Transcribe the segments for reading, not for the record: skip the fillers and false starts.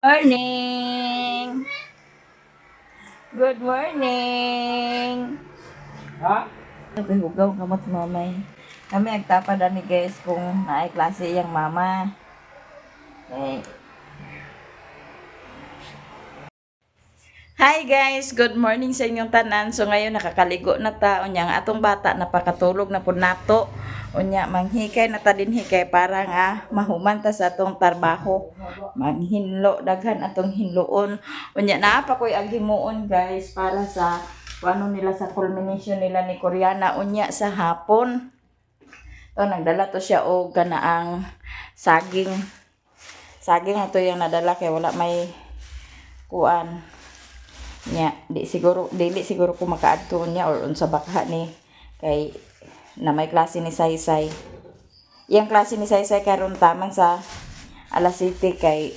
Morning! Good morning! Ha? Okay, hugaw kamot mamay. Kami agtapa dani, guys, kung naay klase iyang mama. Okay. Hi guys, good morning sa inyong tanan. So ngayon nakakaligo na ta, unya ang atong bata napakatulog na pud nato. Unya manghikay na ta dinhi kay para nga mahuman ta sa atong trabaho. Manghinlo, daghan atong hinloon. Unya naa pa koy aghimuon, guys, para sa kuano nila, sa culmination nila ni Koreana unya sa hapon. To nagdala to siya og kanaang saging. Saging ato yung nadala kay wala may kuan. Nya, di siguro dili siguro ko makaadto niya or unsa baka ni kay na may klase ni Saysay. Iyang klase ni Saysay karon taman sa alas 7, kay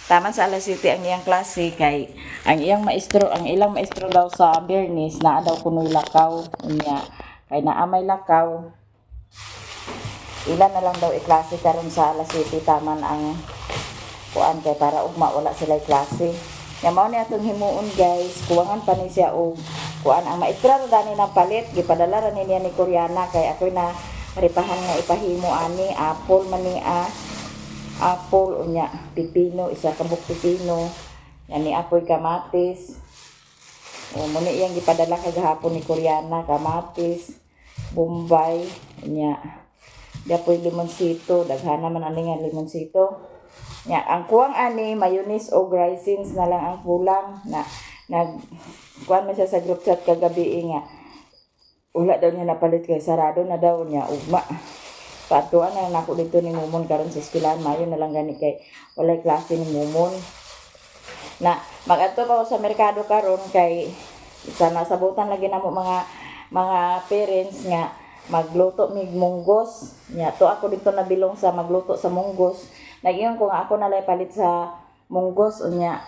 taman sa alas 7 ang iyang klase kay ang iyang maestro, ang ilang maestro daw sa Bernis naa daw kunoy lakaw. Unya kay naa may lakaw, ilan na lang daw iklase karon sa alas 7 taman ang kuan kay para ugma wala sila klase. Nya mao ni atong himuon, guys, kuwangan pa ni siya og kuan, ang maestra ra dani ng palit, gipadala ra ni niya ni Koreana kay ako'y na ripahan nga ipahimo ani, apple man ni ah. Apple, unya pipino, isa ka buok pipino. Yani apoy kamatis. O mo ni iyang gipadala kagahapon ni Koreana, kamatis, bombay, unya Dapoy limonsito, daghana man ani nga limonsito. Nya, ang kuwang ani mayonnaise o raisins na lang ang kulang na nag kuan man siya sa group chat kagabi eh, nga wala daw niya napalit kay sarado na daw niya ugma. Patuan na lang nako dito ni Mumon karon sa eskwelahan, mayo na lang gani kay walay klase ni Mumon. Na magadto pa ko sa merkado karon kay sa nasabutan lagi namo mga parents nga magluto mig munggos. Nya to ako dito nabilong sa magluto sa munggos. Nag-ingon ko nga ako na lay palit sa munggos, unya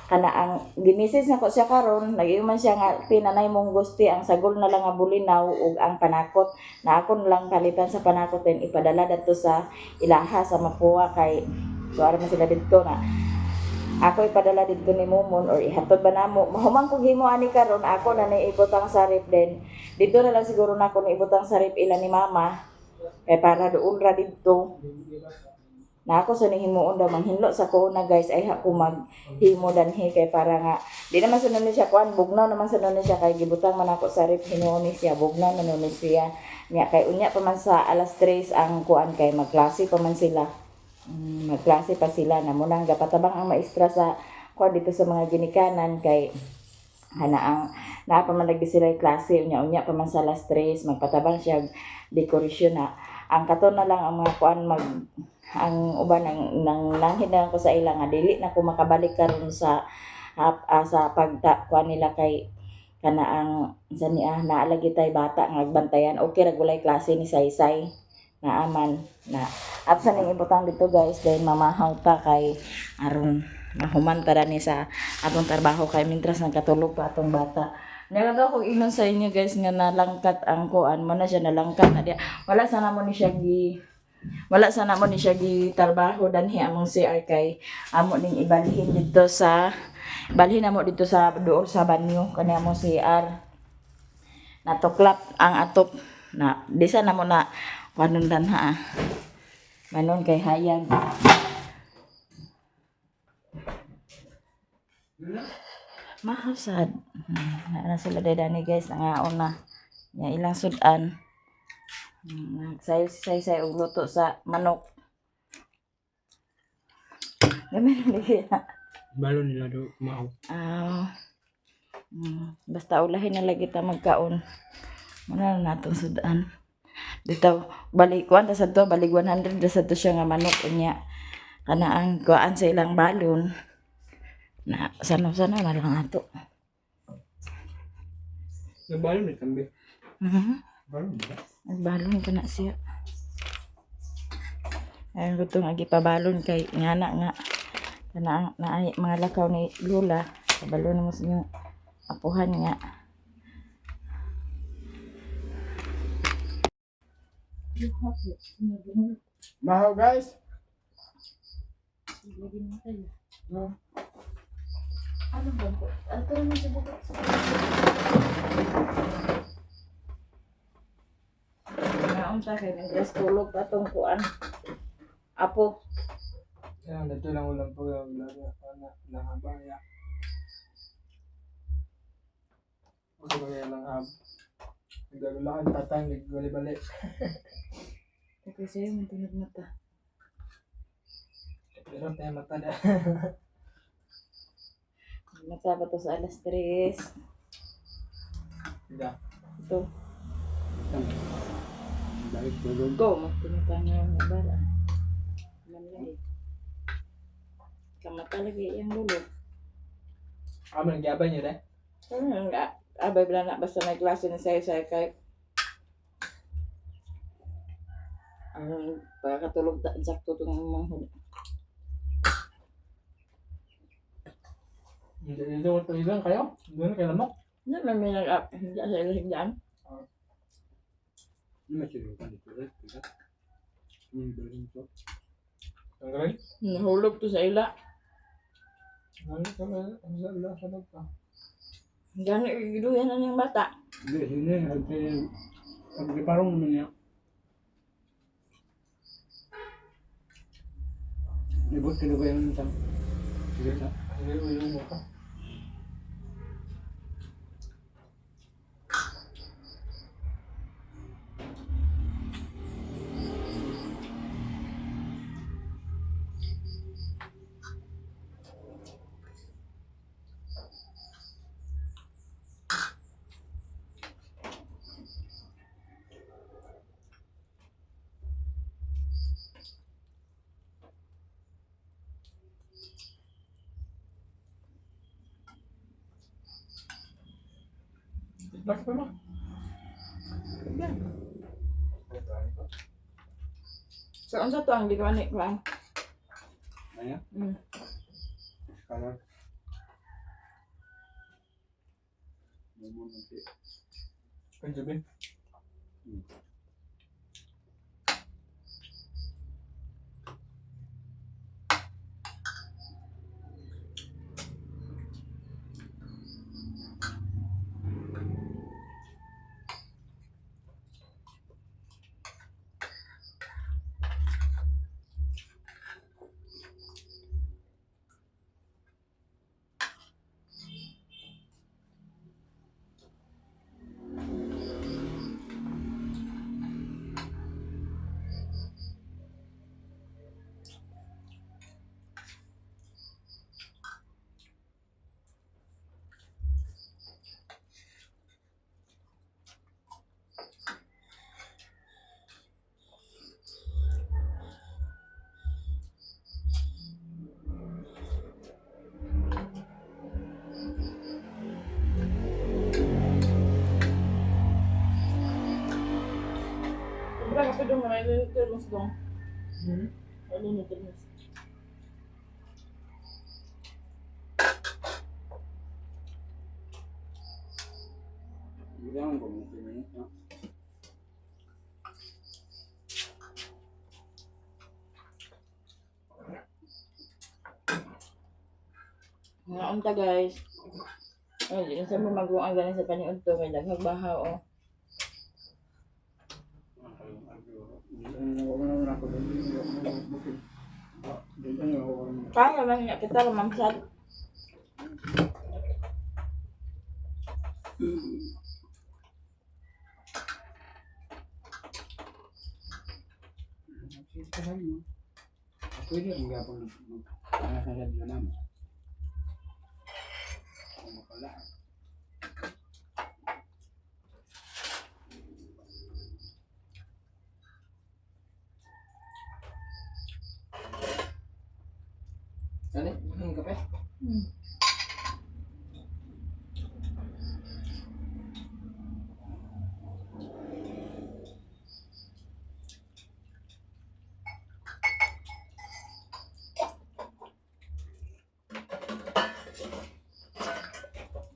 kana ang gimisis nako siya karon, nag-ingon man siya nga pinanay munggos ti ang sagol na lang nga bulinaw ug ang panakot na ako na lang palitan sa panakot, then ipadala dadto sa ilaha sa Mapua kay tuara man sila didto na ako ipadala didto ni Mumon or ihatod ba namo. Mahuman kog himo ani karon, ako na ni ibutang sa ref, then didto na lang siguro nako ni ibutang sa ref ila ni mama kay para doon ra didto na ako sa himuon daw. Manghinlo sa ko na, guys, ay ako maghimo danhi kay para nga di naman sa ni siya kuan, bugnaw naman sa ni siya kay gibutang man ako sa ref hinuon ni siya, bugnaw na nun ni siya. Nya kay unya pa man sa alas 3 ang kuan kay magklase pa man sila. Magklase pa sila na munang gapatabang ang maestra sa kuan dito sa mga ginikanan kay hana ang naa pa man lagi sila yung klase, unya unya pa man sa alas 3 magpatabang siya og dekorasyon na ang katon na lang ang mga kuan mag ang uban nang nang nanghin na lang ko sa ila nga dili na ko makabalik karon sa sa pagta kuan nila kay kana ang sa niya naa lagi tay bata nga agbantayan. Okay ra gulay klase ni Saysay naaman na at sa ning ibutang dito, guys, then mamahaw ta kay aron mahuman ta ni sa atong trabaho kay mintras nagkatulog pa atong bata. Nagato ko ingnon sa inyo, guys, nga nalangkat ang kuan mo na siya, nalangkat na diya. Wala sana mo ni siya gi trabaho danhi among CR kay amo ning ibalhin dito sa balhin amo dito sa duol sa banyo kani among CR. Natuklap ang atop na di sana mo na kanon ha. Manon kay hayag. Mahal sad. Na sila dani, guys, nangaon na. Nya ilang sudan. Nagsayo si Saysay og luto sa manok. Gamay na lagi na. Balon nila do mao. Ah, basta ulahin na lagi ta magkaon. Muna na natong sudan. Dito, balik kuan ta sa to, balik 100 ra sa to siya nga manok, unya kana ang kuan sa ilang balon. Na sana-sana na lang ato. Nagbalon ni tambi. Balon ba? Nagbalon ka na siya. Ayun ko itong gipabalon kay ngana nga kana ang naay mga lakaw ni Lola. Pabalon mo sa inyong apuhan nga. Mahaw, guys. Lagi mo tayo. No. Ano ba po? Ato naman sa bukat. Naon sa akin, nag tulog pa tong kuan. Apo. Yan, dito lang ulam po yung lagi na nakabaya. Kasi kaya lang hab. Naglalaan tatay, nagbali-bali. Okay, sa'yo, man tunog mata. Pero tayo mata na. Mata pa to sa alas 3. Hindi. Ito. Balik tulog. Go, magpunta nga yung bala. Alam lagi. Kamata lagi yung lulog. Amo nagyabay niyo deh. Ano nga, abay bala na basta may klase ni sayo sayo kay ang pagkatulog ta sakto tong imong huli. Hindi dito ko tuligan kayo. Doon kayo lamok. Hindi man may nag-up, hindi sa ilang dyan. Ang galing. Nahulog to sa ila. Ano sa sa sa sa pa. Gani igiluyan na niyang bata. Hindi, hindi. Pagkiparong naman niya. Ibot ka na ba yung isang? Sige, sa. Hindi ulo mo ka. Bakit pa mo? So unsa to ang gikaw ni kuan? Ayan, Scholar. Kanjubi. Sobra ka pa dong may termos dong. Hmm. Ano ni termos? Bilang ko mo kini. Mga unta guys. Ay, di na sa mo maguang ganin sa paniud to kay daghang bahaw oh. Kaya man niya kita ra ma'am sad. Pwede ang gapon mag na naman. Kung makala. Ano? Ang kape?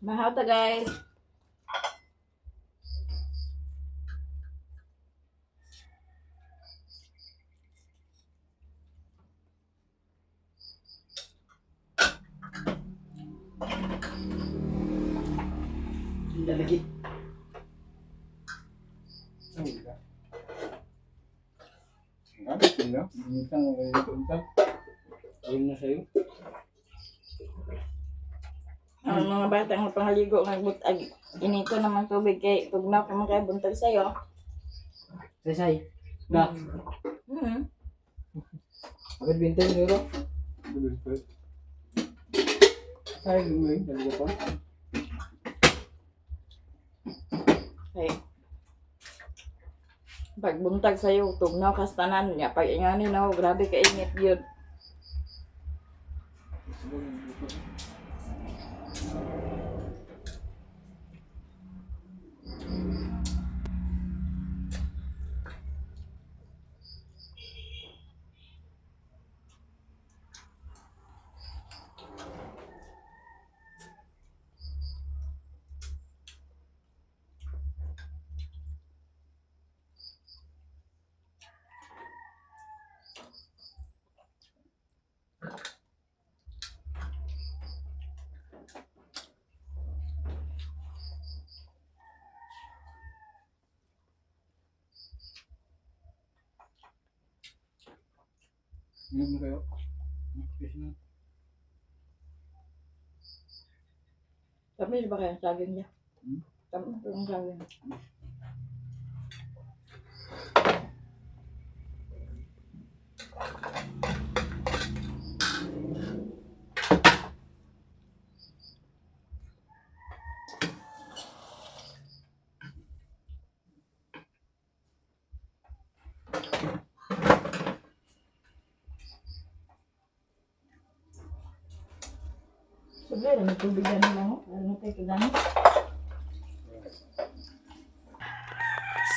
Bahaw ta guys. Lalagi. Ay, wala. Ang gamit nila. Minsan, minsan. Ayun na sa'yo. Ang mga bata nga pangaligo nga butag inito naman tubig kay tugnaw pa man kay buntag sayo. Say, say. Na. Abad 20 euro. Ay, gumay. Talaga pa. Kay pag buntag sayo tugnaw kas tanan nya pag ingani na ho, grabe ka init gyud. Inom na kayo. Fish na. Tamis ba kaya saging niya? Hmm? Tamis ba yung saging? Sabi, may tubig yan lang. Oh. Ano tayo kailangan?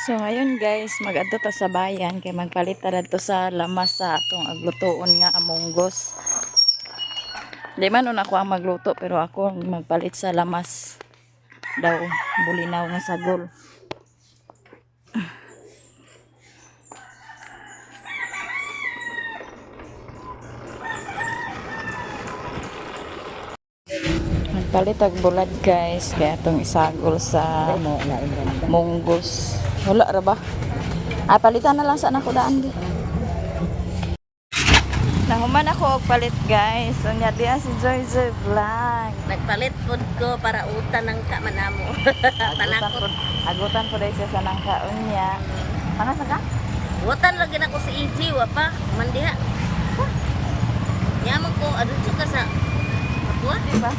So ngayon guys, mag-adto ta sa bayan kay magpalit ta dadto sa lamas sa atong aglutoon nga amonggos. Di man nun ako ang magluto pero ako ang magpalit sa lamas daw bulinaw nga sagol. Magpalit og bulad guys kay atong isagol sa munggos. Wala ra ba? Ah, palitan na lang sa anak ko daan di. Nahuman ako og palit guys. Unya diya si Joy Joy Vlog. Nagpalit pod ko para utan ang ka manamo. Agutan po, agutan po dahil siya sa nangkaon niya. Pangasa ka? Utan lagi na ko si EJ wa pa man diha. Yaman ko adto ka sa Atua? Di ba?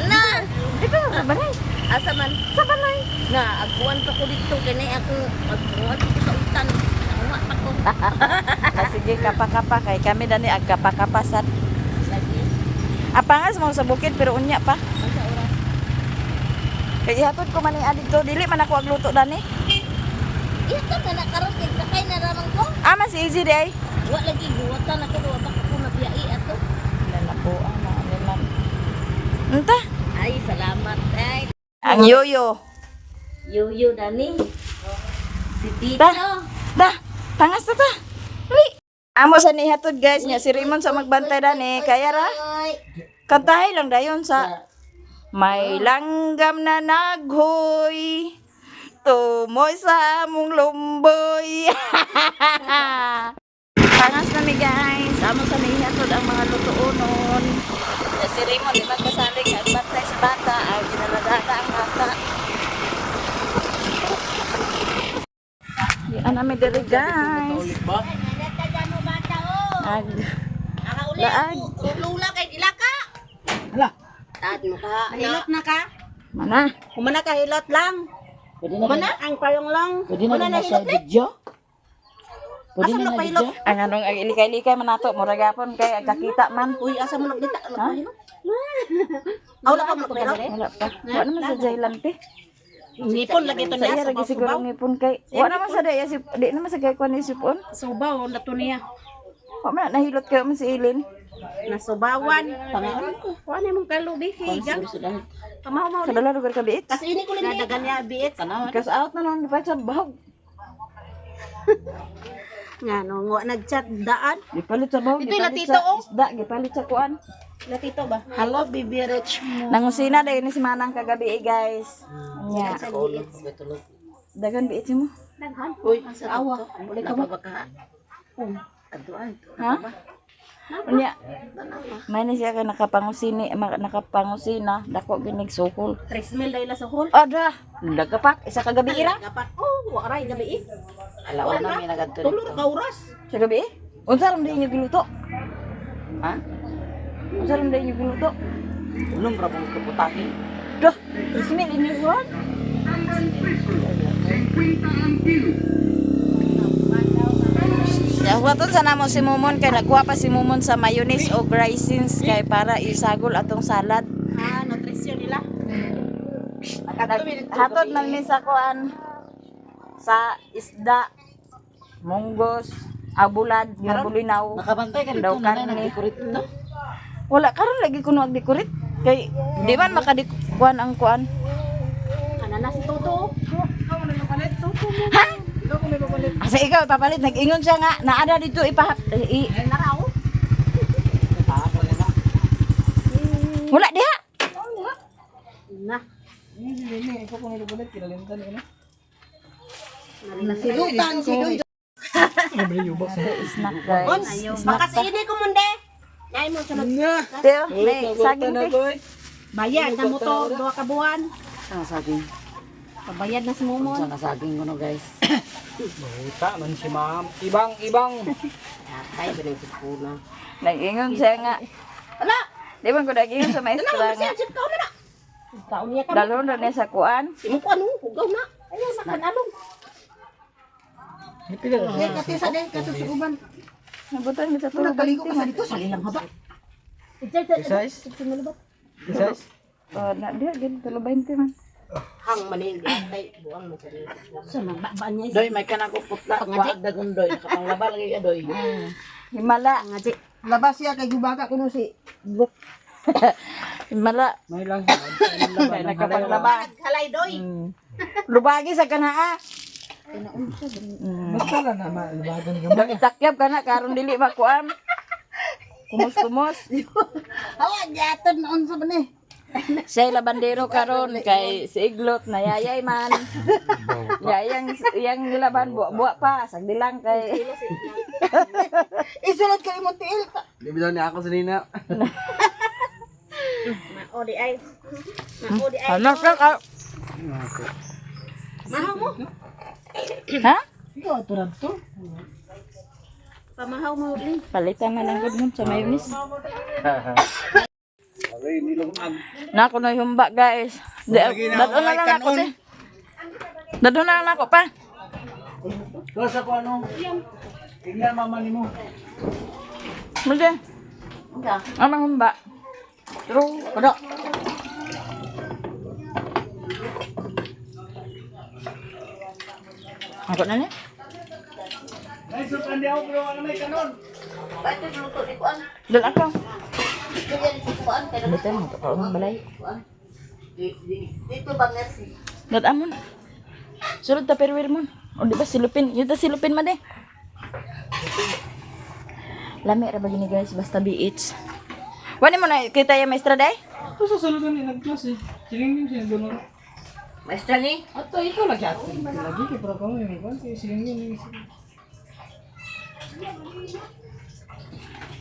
Na! Di ba sa balay? Asa man? Sa balay. Na agkuan pa ko dito kay ako agkuan ko sa utan. Nakuha pa ko. Ah, sige, kapa-kapa kay kami dani agkapa-kapa sad. Lagi. Apangas mo sa bukid pero unya pa. Unsa oras? Kay ihatod ko man ang adito dili man ako agluto dani. Ito na na karon kay sakay na ramang ko. Ama si Easy day. Wa lagi guwatan ako wa pa ko nabiyai ato. Lalabuan na nilan. Unta? Ay salamat ay. Ang yoyo. Yuyu dani. Si Tito. Ta. Da, pangas ta ta. Li. Amo sa nihatod guys nya si Raymond sa magbantay dani kaya ra. Ay. Kantahay lang dayon sa May langgam na naghoy tumoy sa among lumboy. Pangas na mi guys. Amo sa nihatod ang mga lutuonon. Ya, si Raymond di magkasalig ang bantay sa bata, ang ginaladala ang bata. Di ana mi diri guys. Ag Laag. Lula kay dilaka. Hala. Tad mo ka. Hilot na ka? Mana. Kumana ka hilot lang. Pwede na Kumana ang payong lang. Pwede na na sa video? Pwede Asa na mo na nagpahilot? video? Ang anong ang ilikay-likay man nato mura gapon kay agkakita man. Uy, asa mo nagdita? Ha? Aw la pa mo nagpahilot? Wala pa. Wala naman sa jailan te. Ngipon lagi to Sa niya iya sa lagi siguro ngipon kay. Wala naman sa daya si di naman sa kay kuan ni sipon. Subaw na to niya. Wa man na nahilot kayo man si Ilin. Nasubawan. Pangaon ko. Kuan imong kalubi kay gang. Pamaw-maw. Kadala lugar ka biit. Kasi ini ko lang Dadagan niya biit. Because out na lang pa sa bahog. Nga no, wa nagchat daan. Gipalit sa bahog, Ito yung gipalit latito, sa oh. isda, gipalit sa kuan. Latito ba? Hello, Bibi Rich mo. Nangusina dahil ni si Manang kagabi eh, guys. Nya. Dagan biit mo. Daghan. Uy, sa awa. Wala ka ba ka? Aduan. Ha? Unya. May na siya kay nakapangusini, nakapangusina, dako ginig sukol. 3 mil dahil sa hall. Ada, nagapak isa ka gabi ira. Dapat oh, wa ray gabi eh. Alaw na mi nagadto Tulo dito. ra ka oras. Sa gabi eh? Unsa ram inyo giluto? Ha? Unsa ram inyo giluto? Unom ra pong kaputahi. Duh, 3 mil inyo suwan. Huwaton sa namo si Mumon kay nagkuha pa si Mumon sa mayonnaise o raisins kay para isagol atong salad. Ah, nutrisyon nila. Hatod man mi sa kuan sa isda, munggos, abulad, nga bulinaw. Nakabantay ka Daw dito na karne. nag-decorate dito. Wala karon lagi kuno ag decorate kay di man makadikuan ang kuan. Ana na si Toto. Ha? Asa ikaw ipapalit nag-ingon siya nga naada dito ipa i, Naraw. wala diha. Na. Hindi, hindi. Ikaw kung nilubulit, kinalimtan ko na. Nasilutan si Doy. Snack guys. Snack Baka sa ini ko munde. Nay mo sunod. Na! Teo, may saging te. Bayad na mo to, duha ka buwan. Ang saging. Pabayad na si Momon. Unsa nga saging kuno guys. Buta man si ma'am. Ibang, ibang. Ay, ba si Puna. Nag-ingon siya nga. Ala, Di man ko nag-ingon sa maestra nga. sip ka na. Kaon niya kami. Dalhon ra niya sa kuan. Imo ko ano, hugaw na. Ayaw makanalong. Pila na. Kati sa din kato sa uban. Nabutan mi sa tulog. Nagkaligo ka sa dito sa lilang haba. Size? Size? Oh, na diha gid tulo 20 man. Hang manin tay buang mo sa Sa magbabaan niya. Doy may kanang ko putla. Wa dagon doy nakapanglaba lagi ka doy. Himala. Ngaji. Labas siya kay gubaka kuno si Himala. May lang. Nakapanglaba. Halay doy. Lubagi sa kanaa. Basta lang na malubagan ka ba? Itakyab ka na karon dili makuan. Kumos-kumos. Awa giaton unsa ba ni? Siya labandero karon kay si Iglot nayayay man. Yayang yang nilaban buwa-buwa pa sagdi lang kay Isulod ka imong tiil. Di ba niya ako sa nina? Mao di ay. Mao di ay. Ano ka ka? Mahaw mo. Ha? Ikaw, aturad to. Pamahaw mo din. Palitan na lang gud mo sa mayonnaise. Na ako na humba guys. Dadon na lang ako te. Dadon na lang ako pa. Doon sa ko ano? Tingnan mama nimo. Muli. Ano humba? True. Kudo. Ako na niya. Ay, surprende ako pero ano may kanon. Bakit luto ni kuan? Dal ako. Kaya ni kuan kay Dito mo to kaon balay. dito ba Mercy? Dal amon. Sulod ta perwer mon. O di ba silupin? Yun ta silupin man eh. Lami ra ba gini guys basta BH. Wani mo na kita ya maestra day? Ito sa sulod na nag-class eh. Siling yung siling doon. Maestra ni? Ato, ikaw lagi ato. Lagi kay pero kamo yung kwan kay siling yung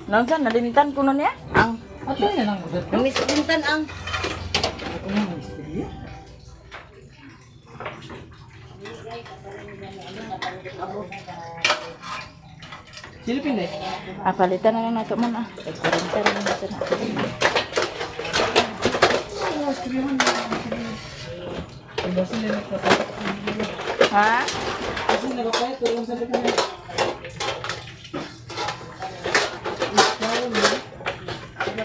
Naunsa nalimtan ko nun niya? Ang Ato na lang ugat ko. Namisuntan ang Ako na mag-istorya. Silipin eh. Ah, palitan na lang nato mon ah. Tag 40 ra man sa na. Basta nila nagpapayat. Ha? Kasi nagpapayat pero kung sabi ko na.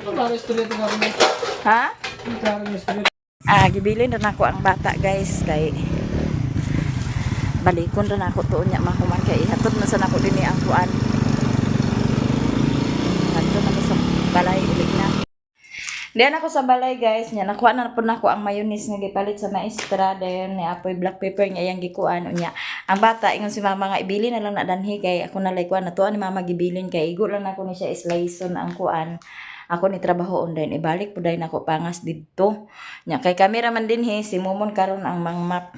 Klaro istorya ito nga Ha? Klaro istorya. Ah, gibilin ra nako ang bata guys kay balikon ra nako tuon niya mahuman kay ihatod man sa nako dinhi ang kuan. Hatod na ko sa balay ulit na. Diyan ako sa balay guys, nya nakuha na po nako ang mayonnaise nga gipalit sa maestra dayon ni apoy black pepper nga iyang gikuan unya. Ang bata ingon si mama nga ibilin na lang na danhi kay ako na lay kuan natuan ni mama gibilin kay igo lang nako ni siya sliceon ang kuan Ako ni trabaho online, ibalik po dayon ako pangas didto. Nya kay kamera man dinhi si Mumon karon ang mangmap.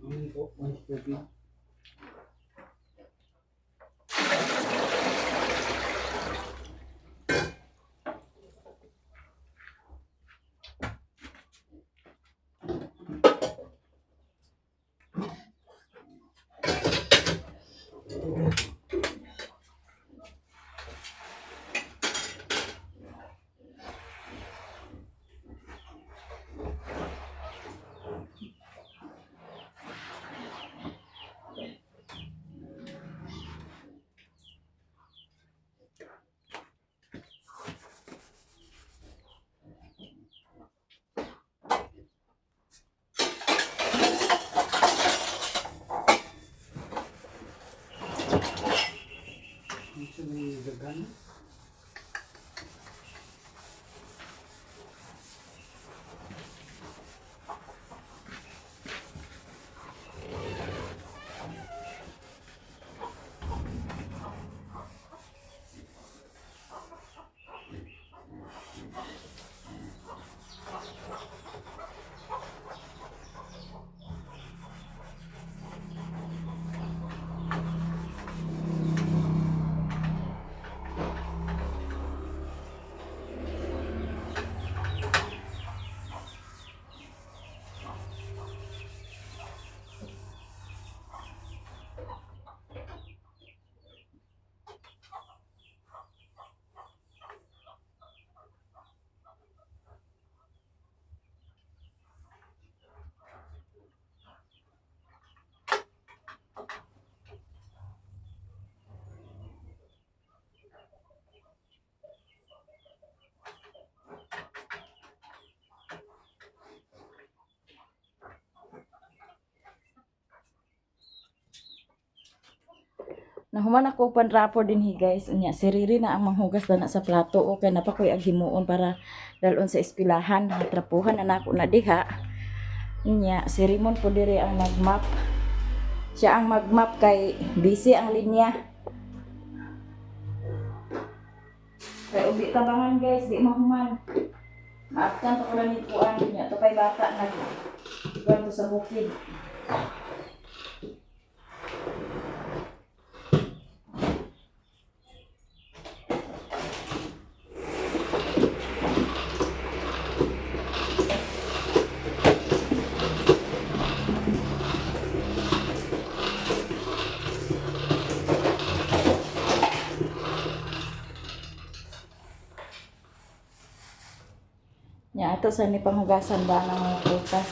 Ano po? Mas tubig. Ito may dagan. Nahuman ako panrapo din hi guys. Unya si Riri na ang manghugas dana sa plato okay na pa ko'y aghimuon para dalon sa espilahan. Trapuhan na nako na diha. Unya si Rimon po diri ang magmap. Siya ang magmap kay busy ang linya. Kay ubi tabangan guys, di mahuman. Maaptan to ko lang nituan niya. To kay bata nag kuwan to sa bukid. Nya ato sa ni panghugasan ba ng mga prutas.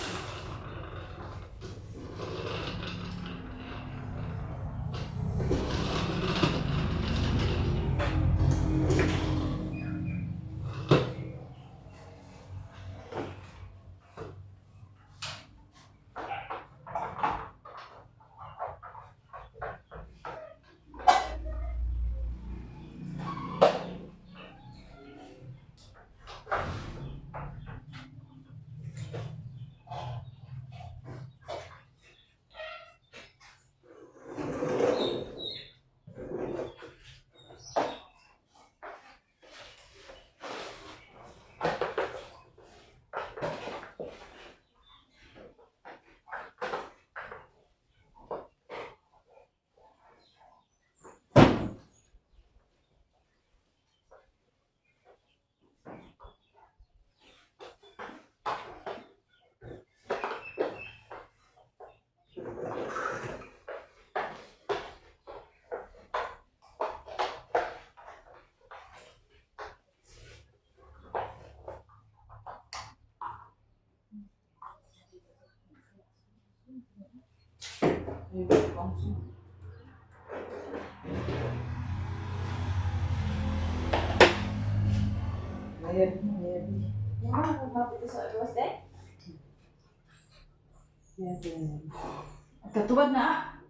Katuwad na ah.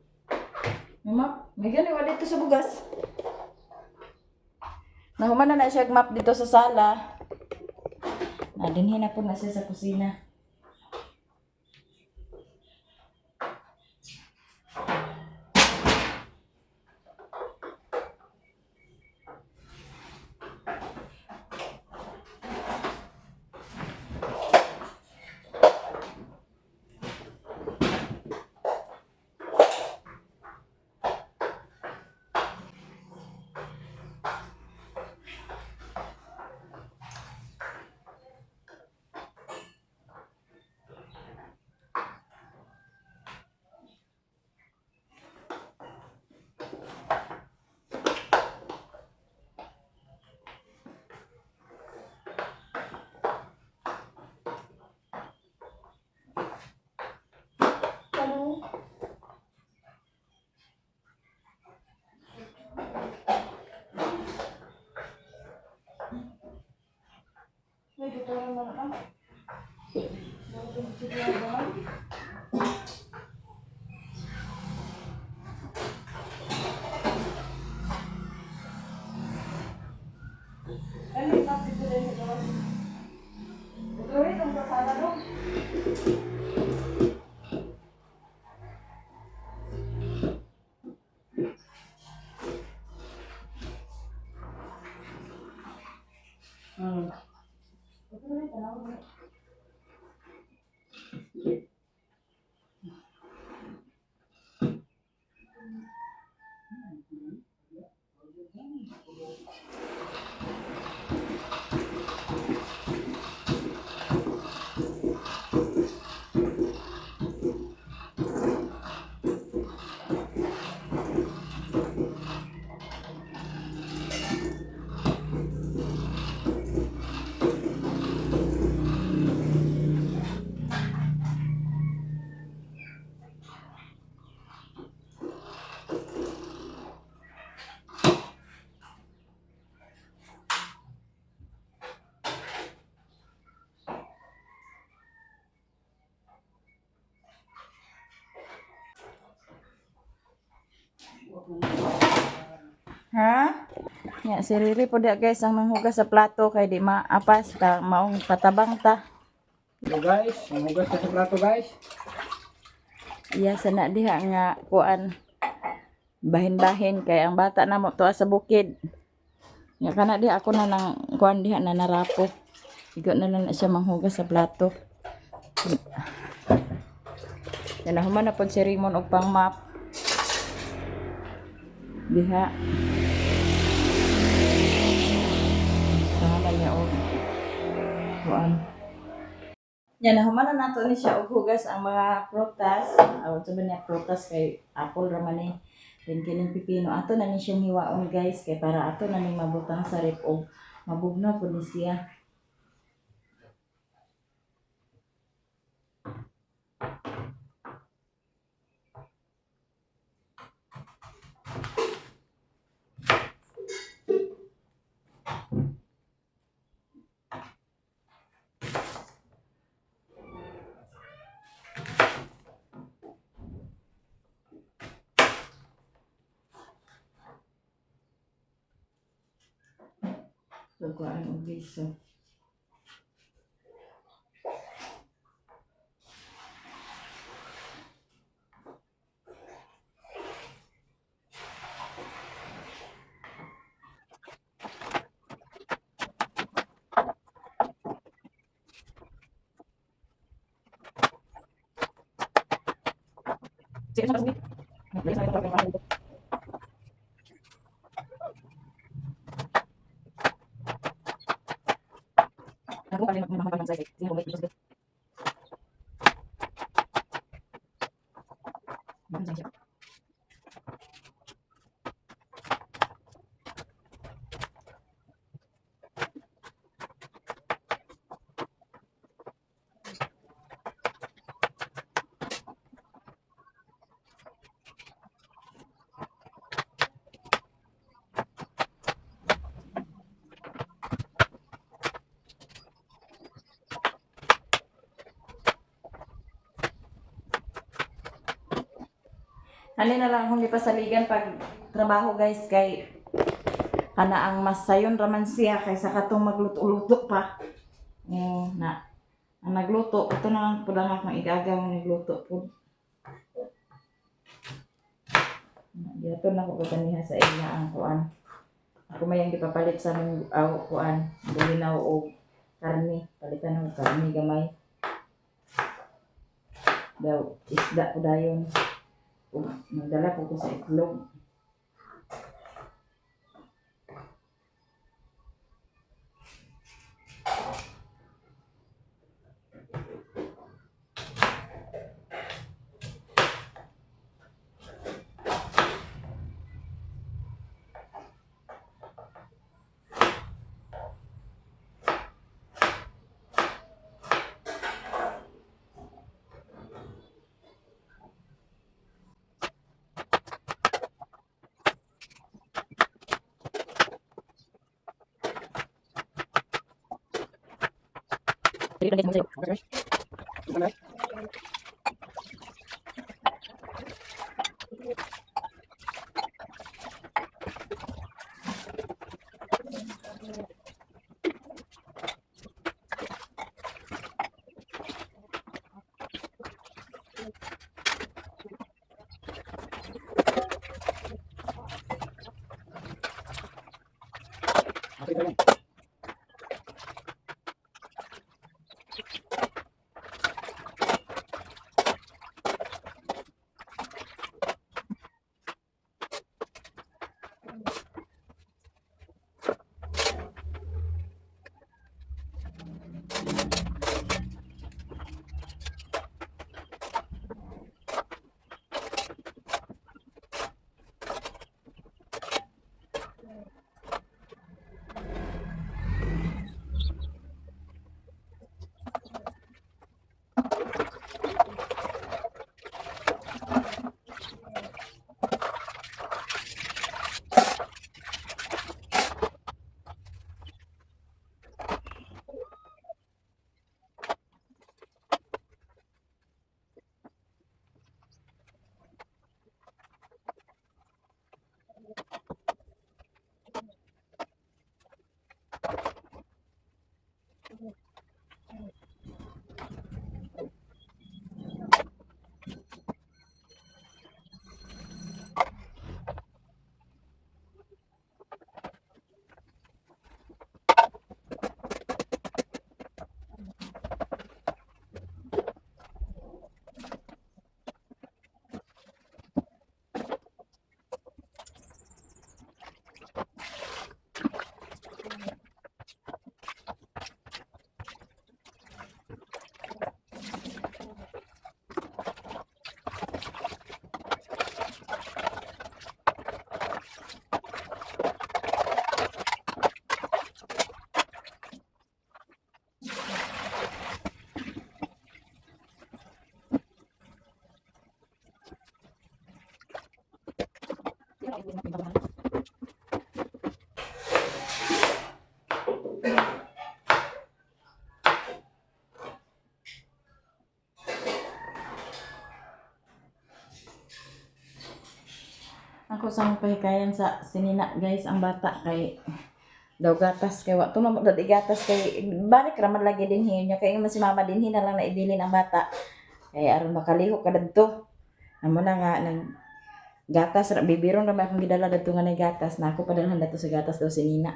May map. May gani wala dito sa bugas. Nahuman na na siya map dito sa sala. Na dinhi na po na siya sa kusina. Ha? Ya, si Riri po diya guys ang nanghugas sa plato kay di maapas ta maong patabang ta. Hello guys, mahugas na sa plato guys. Iya sana diha nga kuan bahin-bahin kay ang bata na mo tuwa sa bukid. Nga kana diha ako na nang kuan diha na narapo. Igo na lang na siya manghugas sa plato. Yan na human na pod si Raymond og pang map. Diha. Tama niya og kuan. Yan, nahuman na nato ni siya og hugas ang mga prutas. Aw, sa ba niya prutas kay apple ra man ni. Then kining pipino ato na ni siyang hiwaon guys kay para ato na ning mabutang sa rep og mabugnaw pud ni siya. Pagkuan og liso. Ano na lang akong gipasaligan pag trabaho guys kay kana ang mas sayon raman siya kaysa katong magluto-luto pa. Oo, na. Ang nagluto, ito na lang po lang akong igaga ang nagluto po. Giato na ko kaganiha sa ila ang kuan. Ako may ang gipapalit sa aming aw kuan, bulinaw og karne, palitan og karne gamay. Daw isda ko dayon. Ug nagdala ko sa itlog. Ako sa mong pahikayan sa sinina guys ang bata kay daw gatas kay wa tumo dad gatas kay balik ra man lagi dinhi nya kay man si mama dinhi na lang naibilin ang bata kay aron makalihok ka dadto. Amo na nga nag gatas ra bibiron ra may akong gidala dadto nga nay gatas na ako padalhan dadto sa gatas daw si Nina.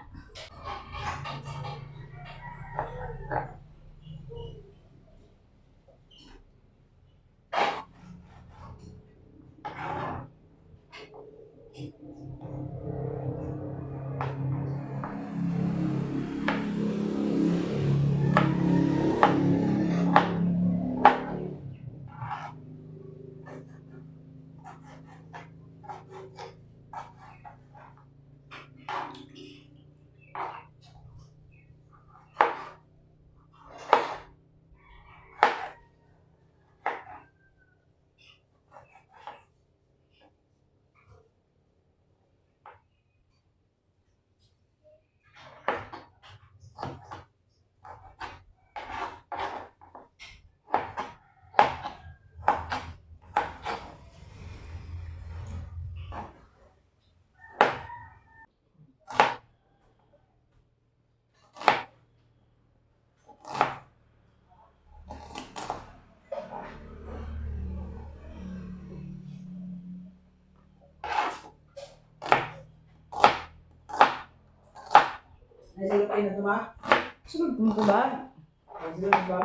Ay, sila pa ina ba? Sulod mo ko ba? Ay, sila ba?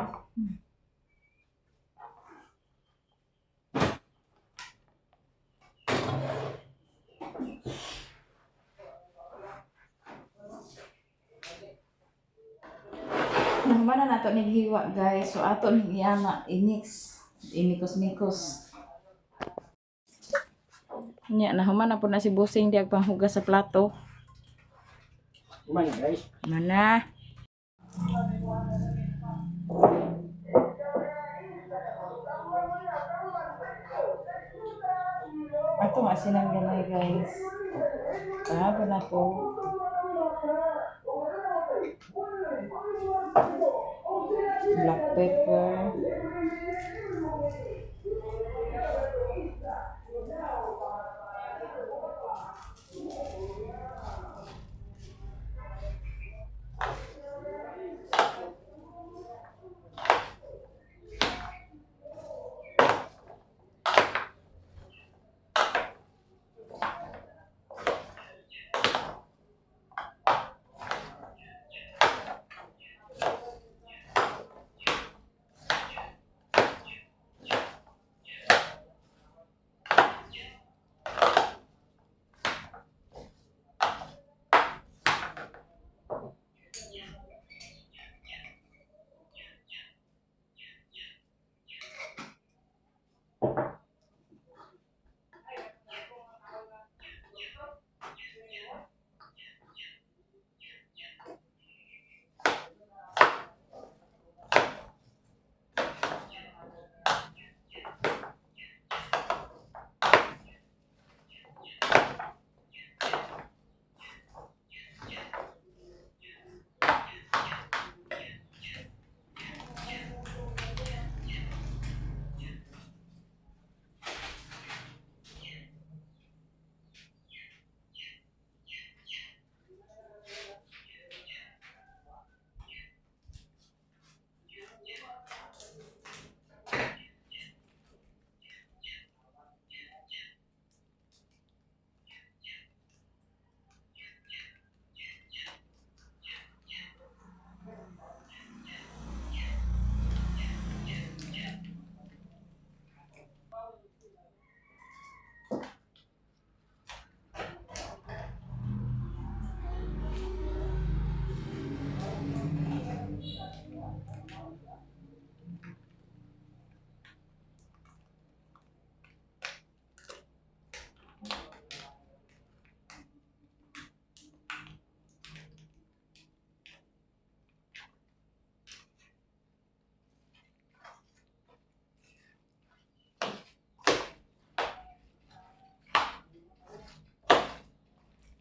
Nahuman na nato ni hiwa, guys. So ato ni iyama i-mix, imikos-mikos. Nya nahuman na po na si Busing diag panghugas sa plato. Kumain na, guys. Mana. Ato nga sinang gamay, guys. Tapo na to. Black pepper.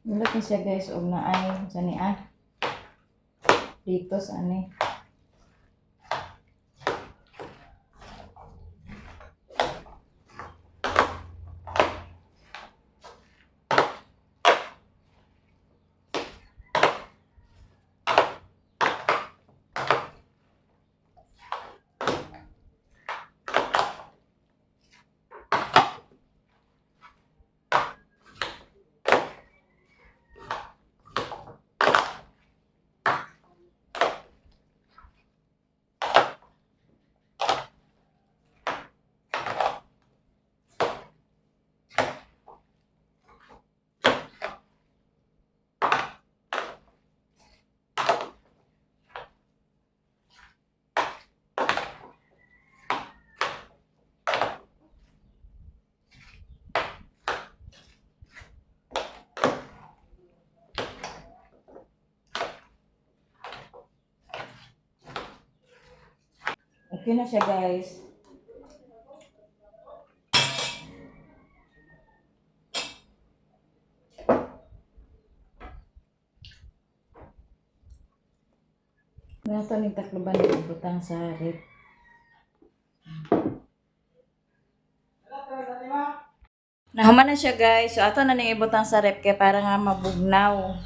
Nindot ni siya, guys, og naay sa ni ah. Dito sa ani. Okay na siya, guys. Nato ning takluban ni butang sa rep. Nahuman na siya, guys. So ato na ning ibutang sa rep kay para nga mabugnaw.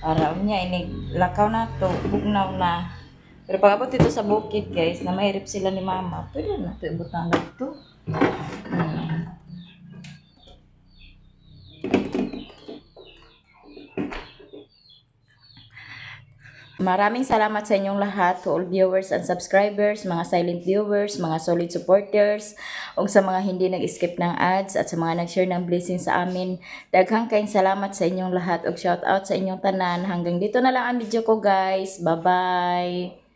Para unya inig lakaw na to, bugnaw na. Pero pag abot dito sa bukid, guys, na may rep sila ni mama, pwede na to ibutang dito. Maraming salamat sa inyong lahat, to all viewers and subscribers, mga silent viewers, mga solid supporters, ug sa mga hindi nag-skip ng ads at sa mga nag-share ng blessing sa amin. Daghang kayong salamat sa inyong lahat ug shout out sa inyong tanan. Hanggang dito na lang ang video ko, guys. Bye-bye.